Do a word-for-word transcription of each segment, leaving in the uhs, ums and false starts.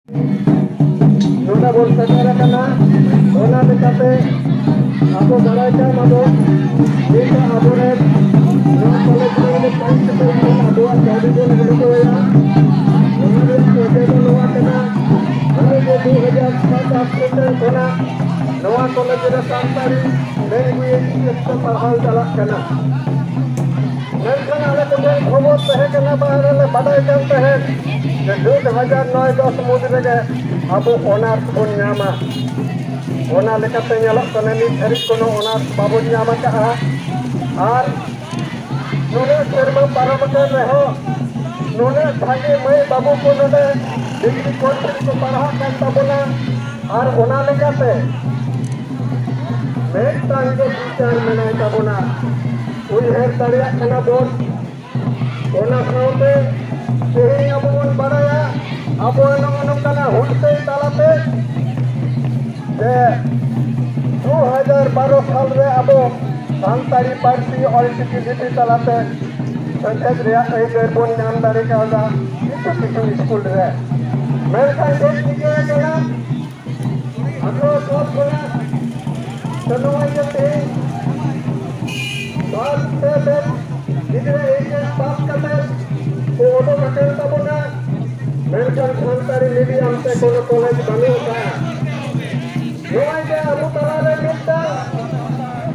ᱱᱚᱰᱮ ᱵᱚᱱ ᱥᱮᱴᱮᱨ ᱟᱠᱟᱱᱟ᱾ ᱚᱱᱟ ᱞᱮᱠᱟᱛᱮ ᱟᱵᱚ ᱵᱟᱲᱟᱭ ᱠᱟᱜ ᱢᱟᱵᱚᱱ, ᱱᱤᱛᱚᱜ ᱟᱵᱚᱨᱮᱱ ᱱᱚᱣᱟ ᱠᱚᱞᱮᱡᱽ ᱨᱮᱱ principal ᱴᱷᱮᱱ ᱟᱵᱚᱣᱟᱜ ᱫᱟᱹᱵᱤ ᱵᱚᱱ ᱮᱢ ᱦᱚᱴᱚ ᱟᱭᱟ᱾ ᱱᱚᱣᱟ ᱨᱮᱭᱟᱜ ᱚᱡᱮ ᱫᱚ ᱱᱚᱣᱟ ᱠᱟᱱᱟ, ᱩᱱᱤ ᱡᱮ ᱫᱩ ᱦᱟᱡᱟᱨ ᱥᱟᱛ ᱟᱴ ᱥᱮᱨᱢᱟ ᱠᱷᱚᱱᱟᱜ ᱱᱚᱣᱟ ᱠᱚᱞᱮᱡᱽ ᱨᱮ ᱥᱟᱱᱛᱟᱲᱤ language subject ᱛᱮ ᱯᱟᱲᱦᱟᱣ ᱪᱟᱞᱟᱜ ᱠᱟᱱᱟ᱾ ᱢᱮᱱᱠᱷᱟᱱ ᱟᱞᱮ ᱠᱚᱴᱷᱮᱱ ᱠᱷᱚᱵᱚᱨ ᱛᱟᱦᱮᱸ ᱠᱟᱱᱟ, ᱵᱟᱦᱨᱮ ᱞᱮ ᱵᱟᱰᱟᱭ ᱠᱟᱱ ᱛᱟᱦᱮᱸᱫ ᱡᱮ ᱫᱩ ᱦᱟᱡᱟᱨ ᱱᱚᱭ ᱫᱚᱥ ᱢᱩᱫᱽ ᱨᱮᱜᱮ ᱟᱵᱚ honours ᱵᱚᱱ ᱧᱟᱢᱟ᱾ ᱚᱱᱟ ᱞᱮᱠᱟᱛᱮ ᱧᱮᱞᱚᱜ ᱠᱟᱱᱟ, ᱱᱤᱛ ᱫᱷᱟᱹᱨᱤᱡ ᱠᱳᱱᱳ honours ᱵᱟᱵᱚᱱ ᱧᱟᱢ ᱟᱠᱟᱫᱼᱟ᱾ ᱟᱨ ᱱᱩᱱᱟᱹᱜ ᱥᱮᱨᱢᱟ ᱯᱟᱨᱚᱢ ᱟᱠᱟᱱ ᱨᱮᱦᱚᱸ, ᱱᱩᱱᱟᱹᱜ ᱵᱷᱟᱜᱮ ᱢᱟᱹᱭ ᱵᱟᱹᱵᱩ ᱠᱚ ᱱᱚᱰᱮ degree course ᱨᱮᱠᱚ ᱯᱟᱲᱦᱟᱜ ᱠᱟᱱ ᱛᱟᱵᱚᱱᱟ᱾ ᱟᱨ ᱚᱱᱟ ᱞᱮᱠᱟᱛᱮ ᱢᱤᱫᱴᱟᱝ ᱜᱮ ᱵᱤᱪᱟᱹᱨ ᱢᱮᱱᱟᱭ ᱛᱟᱵᱚᱱᱟ, ᱩᱭᱦᱟᱹᱨ ᱫᱟᱲᱮᱭᱟᱜ ᱠᱟᱱᱟ ᱵᱚᱱ᱾ ᱚᱱᱟ ᱥᱟᱶᱛᱮ ᱛᱮᱦᱮᱧ ᱟᱵᱚ ᱵᱚᱱ ᱵᱟᱲᱟᱭᱟ, ᱟᱵᱚᱣᱟᱜ ᱱᱚᱜᱼᱚ ᱱᱚᱝᱠᱟᱱᱟᱜ ᱦᱩᱞᱥᱟᱹᱭ ᱛᱟᱞᱟᱛᱮ ᱡᱮ ᱫᱩ ᱦᱟᱡᱟᱨ ᱵᱟᱨᱚ ᱥᱟᱞ ᱨᱮ ᱟᱵᱚ ᱥᱟᱱᱛᱟᱲᱤ ᱯᱟᱹᱨᱥᱤ ᱚᱞᱪᱤᱠᱤ ᱞᱤᱯᱤ ᱛᱟᱞᱟᱛᱮ ᱥᱮᱪᱮᱫ ᱨᱮᱭᱟᱜ ᱟᱹᱭᱫᱟᱹᱨ ᱵᱚᱱ ᱧᱟᱢ ᱫᱟᱲᱮ ᱠᱟᱣᱫᱟ ᱠᱤᱪᱷᱩ ᱠᱤᱪᱷᱩ ᱥᱠᱩᱞ ᱨᱮ᱾ ᱢᱮᱱᱠᱷᱟᱱ ᱪᱮᱫ ᱪᱤᱠᱟᱹ ᱟᱠᱟᱱᱟ? ᱟᱵᱚ ᱥᱚᱵ ᱠᱷᱚᱱᱟᱜ ᱛᱚ ᱱᱚᱣᱟ ᱤᱭᱟᱹ ᱛᱮ ᱵᱟᱥ ᱛᱮ ᱛᱮ ᱜᱤᱫᱽᱨᱟᱹ ᱮᱭᱤᱪ ᱮᱥ ᱯᱟᱥ ᱠᱟᱛᱮ ᱠᱚ ᱚᱰᱚᱠ ᱟᱠᱟᱱ ᱛᱟᱵᱚᱱᱟ, ᱢᱮᱱᱠᱷᱟᱱ ᱥᱟᱱᱛᱟᱲᱤ ᱢᱤᱰᱤᱭᱟᱢ ᱛᱮ ᱠᱳᱱᱳ ᱠᱚᱞᱮᱡᱽ ᱵᱟᱹᱱᱩᱜ ᱟᱠᱟᱫᱼᱟ᱾ ᱱᱚᱜᱼᱚᱭ ᱡᱮ ᱟᱵᱚ ᱛᱟᱞᱟᱨᱮ ᱢᱤᱫᱴᱟᱝ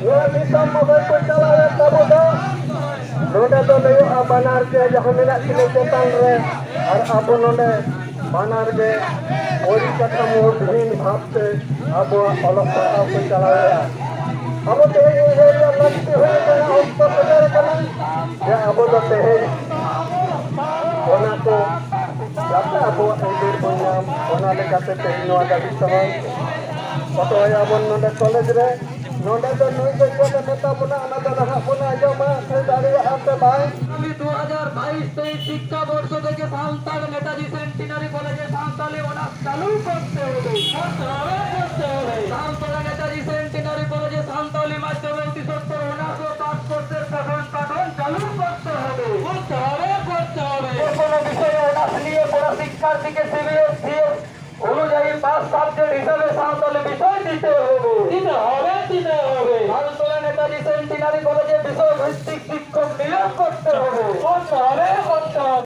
ᱱᱚᱣᱟ ᱫᱤᱥᱚᱢ ᱢᱚᱦᱚᱞ ᱠᱚ ᱪᱟᱞᱟᱣᱮᱫ ᱛᱟᱵᱚ ᱫᱚ, ᱱᱚᱰᱮ ᱫᱚ ᱞᱟᱹᱭᱚᱜᱼᱟ ᱵᱟᱱᱟᱨ ᱜᱮ ᱡᱟᱦᱟᱸ ᱢᱮᱱᱟᱜ ᱠᱤᱱᱟ ᱪᱮᱛᱟᱱ ᱨᱮ, ᱟᱨ ᱟᱵᱚ ᱱᱚᱰᱮ ᱵᱟᱱᱟᱨ ᱜᱮ ᱯᱚᱨᱤᱠᱟᱴᱷᱟᱢᱳ ᱵᱷᱤᱱ ᱵᱷᱟᱵᱽ ᱛᱮ ᱟᱵᱚᱣᱟᱜ ᱚᱞᱚᱜ ᱯᱟᱲᱦᱟᱣ ᱠᱚ ᱪᱟᱞᱟᱣᱮᱫᱼᱟ᱾ ᱟᱵᱚ ᱛᱮᱦᱮᱧ ᱩᱭᱦᱟᱹᱨ ᱨᱮᱭᱟᱜ ᱞᱟᱹᱠᱛᱤ ᱦᱩᱭ ᱟᱠᱟᱱᱟ, ᱚᱠᱛᱚ ᱥᱮᱴᱮᱨ ᱟᱠᱟᱱᱟ ᱡᱮ ᱟᱵᱚ ᱫᱚ ᱛᱮᱦᱮᱧ ᱚᱱᱟ ᱠᱚ ᱡᱟᱛᱮ ᱟᱵᱚᱣᱟᱜ ᱟᱹᱭᱫᱟᱹᱨ ᱵᱚᱱ ᱧᱟᱢ, ᱚᱱᱟ ᱞᱮᱠᱟᱛᱮ ᱛᱮᱦᱮᱧ ᱱᱚᱣᱟ ᱫᱟᱹᱵᱤ ᱥᱚᱵᱷᱟ ᱦᱚᱴᱚᱭᱟᱵᱚᱱ ᱱᱚᱰᱮ ᱠᱚᱞᱮᱡᱽ ᱨᱮ᱾ ᱱᱚᱰᱮ ᱫᱚ ᱱᱩᱭ ᱫᱚ ᱪᱮᱫ ᱮ ᱢᱮᱛᱟ ᱵᱚᱱᱟ, ᱚᱱᱟ ᱫᱚ ᱱᱟᱦᱟᱜ ᱵᱚᱱ ᱟᱸᱡᱚᱢᱟ ᱥᱮ ᱫᱟᱲᱮᱭᱟᱜᱼᱟ ᱥᱮ ᱵᱟᱝ᱾ আগামী দু হাজার বাইশ তেইশ শিক্ষাবর্ষ থেকে সান্তাল নেতাজি সেন্টিনারি কলেজে সাঁওতালি অনার্স চালু করতে হবে। করতে হবে, করতে হবে। সান্তাল নেতাজি সেন্টিনারি কলেজে সাঁওতালি মাধ্যমে অতি সত্বর অনার্স ও পাস কোর্সের পঠন পাঠন চালু করতে হবে। করতে হবে, করতে হবে। যে কোনো বিষয়ে অনার্স নিয়ে পড়া শিক্ষার্থীকে সিবিএসসি সাবজেক্ট হিসাবে সাঁওতালি বিষয় দিতে হবে। দিতে হবে, দিতে হবে। ভারততলা নেতাজি সেন্টিনারি কলেজে বিষয় ভিত্তিক শিক্ষক নিয়োগ করতে হবে। করতে হবে, করতে হবে।